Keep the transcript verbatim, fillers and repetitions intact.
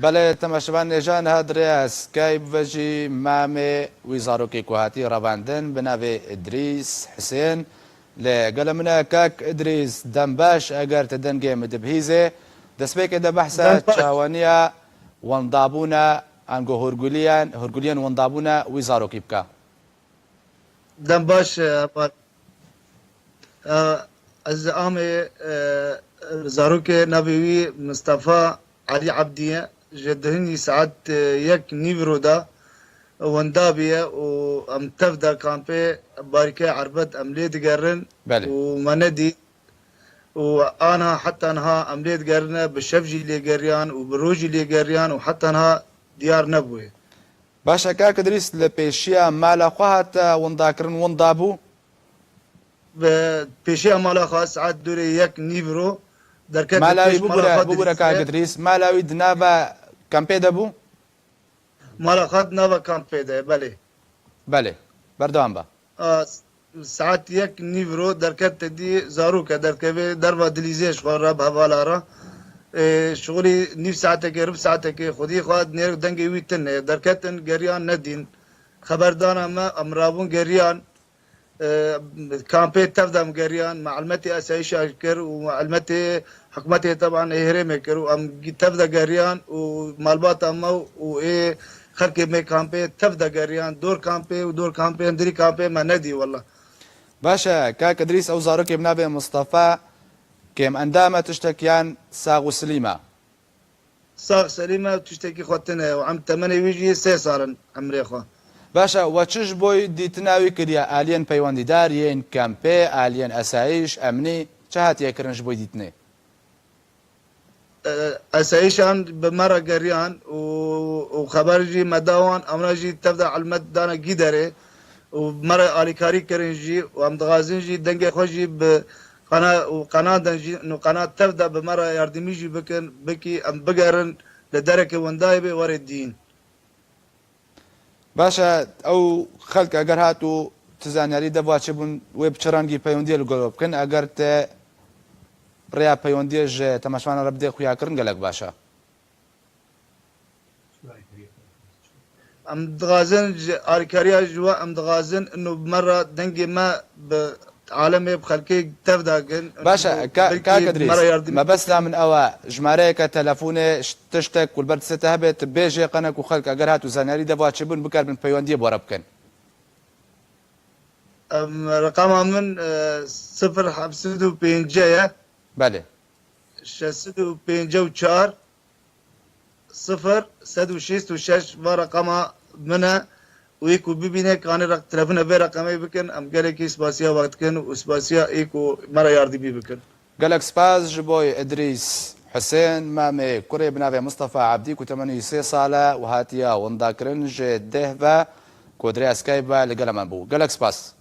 Belê, temaşevan nêjan, niha di rêya Skype ve jî mamê wî zarokê ku hatî revandin bi navê Idrîs Hisên li gel min e. Kak Idrîs, dem baş, eger tu dengê min dibihîzê, destpêkê de behsa Dem baş. çawaniya wendabûna, ango hûrguliyên, hûrguliyên wendabûna wî zarokî bike. Dem baş, e, Heval. E, ez amê, e, zarokê navê wî Mistefa Elî Ebdî ye. Ji duhinî saet, e, yek nîvro de wenda bûye û em tev de kampê Barîke Erbet em lê digerin Belê. û me nedî. Û ana heta niha em lê digerine, bi şev jî lê geriyan û bi roj jî lê geriyan û heta niha diyar nebûye. Baş e, kak Idrîs, li pêşiya mala xwe hate windakirin, winda bû? Bi pêşiya mala xwe saet dûrê yek nîvro derket Mala wî pêş mala bibûre, xwe bibûre, kak dilîzê. Idrîs. Mala wî di nava kampê de bû? Mala xwe di nava kampê de, belê. Belê. Berdewam be. A, saet yek nîvro derket te dî zarok e, derkeve derva dilîzê ji xwe re bi hevala re. Ê, şixulî nîv saetekê, rib saetekê xwedî xwe nêr dengê wî tune. Derketin geriyan nedîn. Xeberdana me, em rabûn geriyan, e, kampê tev de em geriyan, me elmetê esayîşa kir û me elmetê hikûmetê teban ê herêmê kir û em gi-, tev de geriyan û malbata me û ê xelkê me kampê tev de geriyan, dor kampê û dor kampê, hindirî kampê me nedî wela. Baş e, kak Idrîs, ew zarokê bi navê Mistefa kêm endam e, tiştek yan sax û silîm e? Sax selîm e, tiştekî xwe tune ye û em temenê wî jî sê sal in emrê xwe. Baş e, we çi ji bo dîtina wî kiriye? Aliyên peywendîdar yên kempê, aliyên esayîş, emnî, çi hatiye kirin ji bo dîtinê? E, esayîşan bi me re geriyan û, û xeber jî me da wan, emre jî tev de elmet dane gîderê û me re alîkarî kirin jî û em dixwazin jî dengê xwe jî bi qena û qenaden jî, nû qena tev de bi me re yardimî jî bikin, bikî em bigerin li derekê wendayê bê werê dîn. Baş e, ew xelk eger hat û ti zanyarî dev wa çêbûn, wê bi çi rengî peywendiyê li gor we bikin? Eger te rêya peywendiyê ji temaşevanan re bidê xuyakirin, gelek baş e. Em dixwazin ji alîkariya ji we, em dixwazin ino bi me re dengê me bi alemê, bi xelkê tev de kin. Baş e, ka-, belkî kak Idrîs, me re yardim mebesta min ew e, jimareyeke telefonê, ş-, tiştek ku li ber destê te hebe, tu bêjê qene ku xelk eger hat û zanyarî dev wa çêbûn, bikaribin peywendiyê bi we re bikin. Em, reqama min, e, sifir heft sed û pêncî ye. Belê. Şeş sed û pêncî û çar, sifir sed û şêst û şeş, va reqama min e. Û yê ku bibîne, kanê req-, telefona vê reqemê bikin. Em gelekî spasiya we dikin û spasiya ê ku me re yardimî bikin. Gelek spas ji bo Idrîs Husên, mamê kurê bi navê Mustafa Abdî, ku temenî sê sal e û hatiye windakirin ji deh ve, ku di rêya Skype ve li gel me bû. Gelek spas.